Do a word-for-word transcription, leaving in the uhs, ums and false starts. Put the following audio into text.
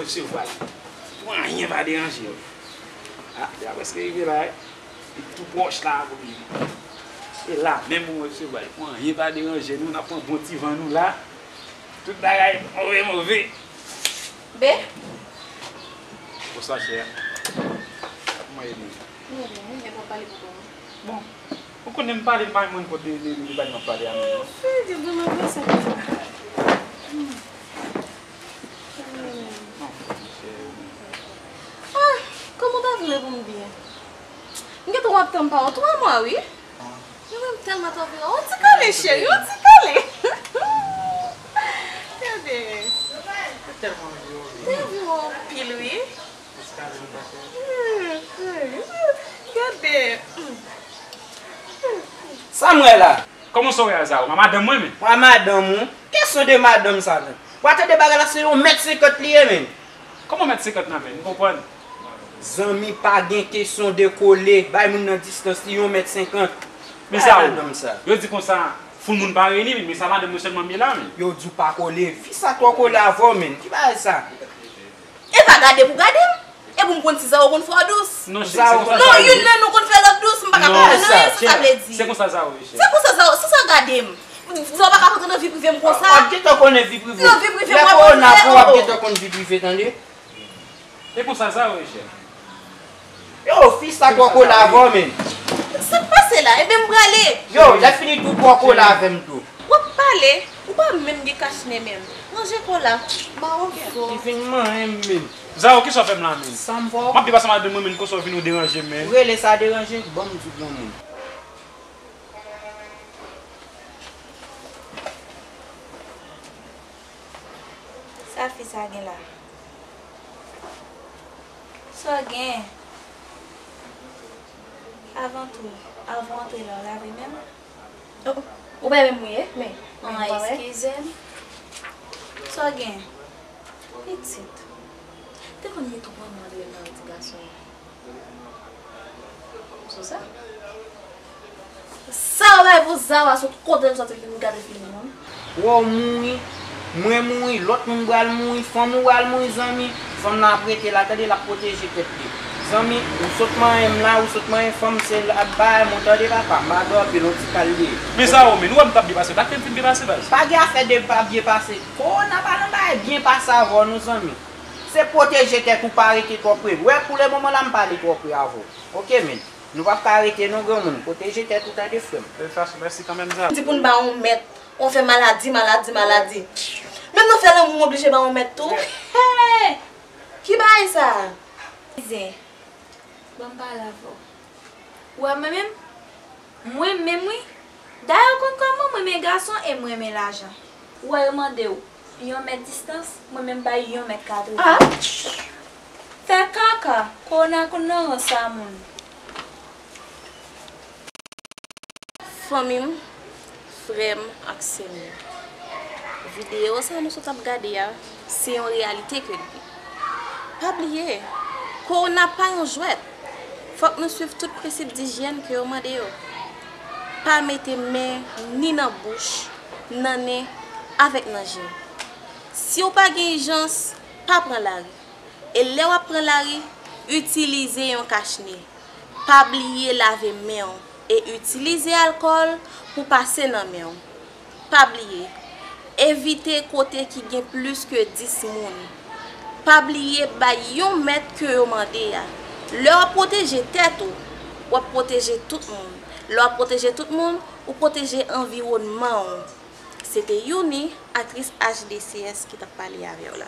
Resevwa l. Pou anyen pa deranje l. A, li a prèske rive la, wi. Li tou pwòch la pou li. E la menm pou resevwa l. Pou anyen pa deranje nou, n ap pran bon ti van nou la. Tout bagay move, move. Be? Bonswa, chè. Kòman e nou? Mwen byen, wi, men pa w pale pou kò w. Bon. Ou konnen m pale, m pa menm konn kote li, li, li pa menm ap pale a menm non. Fi, di m vreman vre sa konsa. Ah, kòman w ta vle pou m byen? M gentan w ap tann pa w twa mwa, wi. Mwen menm tèlman t anvi wè w. Yon ti kole, cheri, yon ti kole. Gade. Mwen tèlman anvi wè w. Mwen anvi wè w anpil, wi. Gade. Sa m wè la? Kòman sa w wè a, Zao? A madanm mwen, men. Wa madanm ou? Kesyon de madanm sa, men. Wa tande bagay la, se yon mèt senkant li ye, men. Kòman mèt senkant nan, men? M konprann. Zanmi, pa gen kesyon de kole. Bay moun nan distans li, yon mèt senkant. Men Zao, yo di konsa, foul moun pa reyini, men. Men sa madanm mwen sèlman m ye la, men. Yo di w pa kole. Fi sa twò kole avè w, men. Ki bagay sa? E pa gade pou gade m. E pou m konn si Zao konn fè w dous. Non, cheri, se konsa Zao ye. Non, youn nan nou konn fè lòt dous, m pa ka konprann anyen sa sa vle di. Se konsa Zao ye, cheri. Se konsa Zao, se sa gade m. Zao pa ka rantre nan vi prive m konsa. W ap gentan konnen vi prive w. Nan vi prive m, w ap rantre, oh. Lè kowona pran w, w ap gentan konn vi prive, tande. E konsa Zao ye, cheri. Yo, fi sa twò kole avè w, men. Sa k pase la? Ebyen, m prale. Yo, lè fini tou twò kole avè m tou. W ap pale, ou pa menm gen kach nen menm. Ranje kò la, ba w fò. Li fin manyen m menm. Zao, kisa w fè m la menm? Sa m fè w? M ap viv ansanm ak madanm mwen menm, konsa w vin ou deranje m menm. Ou rele sa deranje? Ban m di w granmoun. Sa fi sa gen la? Sa w gen? Avan tou, avan w antre la, w lave men w? Oh, ou pa menm mouye, men. Ah, eskize m. Sa w gen? Pitit. Te konn gen twòp manman dèyè nan ti gason an. Sou sa? Sa w bay pou Zawa sot kote l soti vin gade fim nan? Wè w mouri, mwen mouri, lòt moun pral mouri, fanmi w pral mouri, zanmi. Fanm nan ap rete la, tande, l ap pwoteje tèt li. Zanmi, ou sot manyen m la, ou sot manyen fanm, se l ap bay mwen, tande papa, m pa dòmi, non ti kal li ye. Men sa w, men nou wè m t ap byen pase, sa k fè m fin byen pase, baz? Pa gen afè de pa byen pase. Kowona pa nan bagay byen pase avè w non, zanmi. Se pwoteje tèt ou, pa rete twò pre. Wè, pou le moman la, m pa ale twò pre avè w. Oke, men. Nou p ap ka rete non, granmoun. Pwoteje tèt ou, tande, frè m. Fèlitasyonmèsi kanmenm, Zawa. Di pou n ba yon mèt, w fè maladi, maladi, maladi. Menm nan fè lanmou, w oblije ba yon mèt tou. Hey! Ki bagay sa? Zen, ban m pale avè w. Ou wè mwen menm? Mwen menm, wi. Dayè, ou konn kòman mwen renmen gason e mwen renmen lajan. Ou wè yo mande w yon mèt distans, mwen menm bay yon mèt katreven. Ah! Fè kaka, kowona konn nan rans a moun. Fanmi m, frè m ak sè m yo, videyo sa nou sot ap gade a, se yon reyalite ke l ye. Pa bliye, kowona pa yon jwèt. Fòk nou swiv tout prensip dijyèn ke yo mande yo. Pa mete men ni nan bouch, nan nen, avèk nan je. Si w pa gen ijans, pa pran lari. E lè w ap pran lari, itilize yon kach ne. Pa bliye lave men w e itilize alkòl pou pase nan men w. Pa bliye, evite kote ki gen plis ke dis moun. Pa bliye bay yon mèt ke yo mande a. Lè w ap pwoteje tèt ou, w ap pwoteje tout moun. Lè w ap pwoteje tout moun, ou pwoteje anviwònman w. Se te Youni, aktris H D C S, ki t ap pale avè w la.